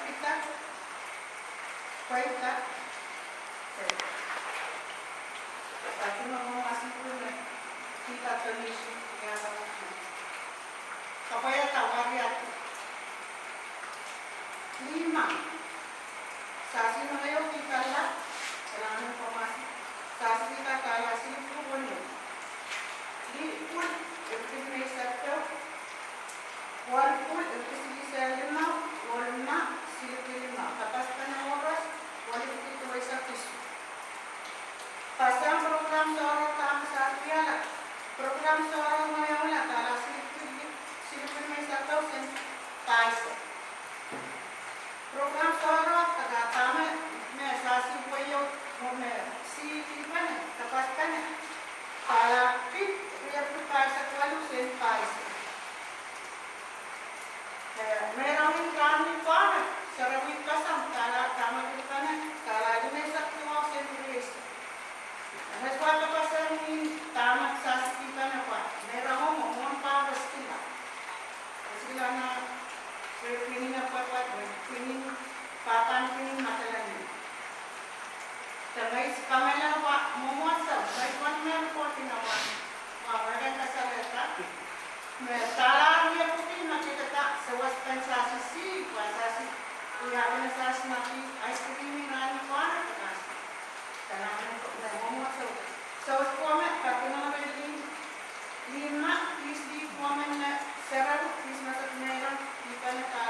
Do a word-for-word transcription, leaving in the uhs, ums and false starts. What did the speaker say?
Pweida, pweida. Pweida. Pweida. Pweida. Pweida. Pweida. Pweida. Pweida. Lihmang. Sasi mengei o kihpala, sasi kihpala silipwuki weneu. Lih pwul, epwiki eisek ehu. Walu pwul, epwiki silihsek limau, walu limau, silihsek limau. Kapaspene koaros, walu epwiki duweisek isuh. Pasang program soaroahr dahme sasi wiahla. Program soaroahr mwehieiala, dahla silipwuki, silipwuki eisek ehu sent pahisek. Program soaroahr, dahla dahme me sasi wehio, mwo me sihki pene, kapaspene, dahla pid riepwuki pahisek walu sent pahisek. Eh, meirong en rahn ni pware, sarawi pasang, dahla dahme pil pene, dahla limeisek duwau sent rieisek. Eri wa kapasang ni dahme sasi kihpene pwe meirong o mwo mwohn pahpa skila. Skila nan, eh, pwinin apwatpwat, eh, pwinin, pahpa pwinin Madolenihmw. Dene I kamehlele wa mwomwohdiso, I pahn men reporting wa, wa mwaren kasalehda. Me dahla riepwuki me kihda sawas pahn sasi, pwe sasi, ia pene sasi nahki ice cream ni rahn ni pware, dahla. Dahla me mwomwohdiso. Sawas pwuhme, pahn kihong me lih, lih ma, pihs lih pwuhme me sarawi, pihs masak meirong, kihpene dahla